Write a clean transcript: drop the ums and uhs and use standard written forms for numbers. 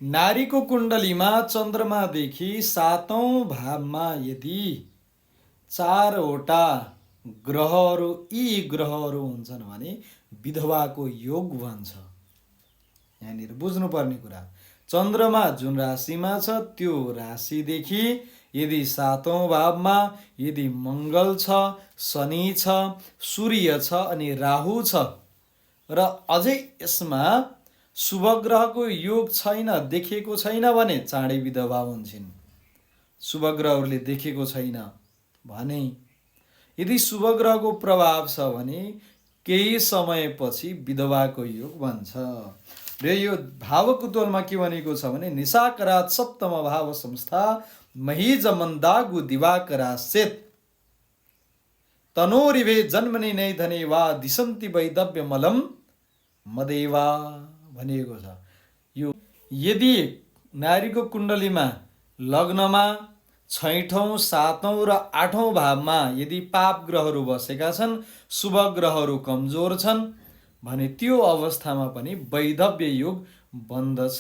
नारीको कुण्डलीमा चन्द्रमादेखि 7औं भावमा यदि 4वटा ग्रहहरू यी ग्रहहरू हुन्छन् भने विधवाको योग भन्छ। यहाँनिर बुझ्नुपर्ने कुरा, चन्द्रमा जुन राशिमा छ त्यो राशिदेखि यदि 7औं भावमा यदि मङ्गल छ, शनि छ, सूर्य छ अनि राहु छ र अझै यसमा शुभ ग्रहको योग छैन, देखेको छैन भने चाँडै विधवा हुन्छन्। शुभ ग्रहहरूले देखेको छैन भने, यदि शुभ ग्रहको प्रभाव छ भने केही समयपछि विधवाको योग बन्छ। र यो भावको तोलमा के भनेको छ भने निशाकरात् सप्तम भाव संस्था महीज मन्दागु दिवाकराश्चेत तनोरिभे जन्मनि नै धने वा दिशन्ति वैदव्य मलम मदेवा भनिएको छ। यो यदि नारीको कुण्डलीमा लग्नमा 6औं, 7औं र 8औं भावमा यदि पाप ग्रहहरू बसेका छन्, शुभ ग्रहहरू कमजोर छन् भने त्यो अवस्थामा पनि वैधव्य योग बन्दछ।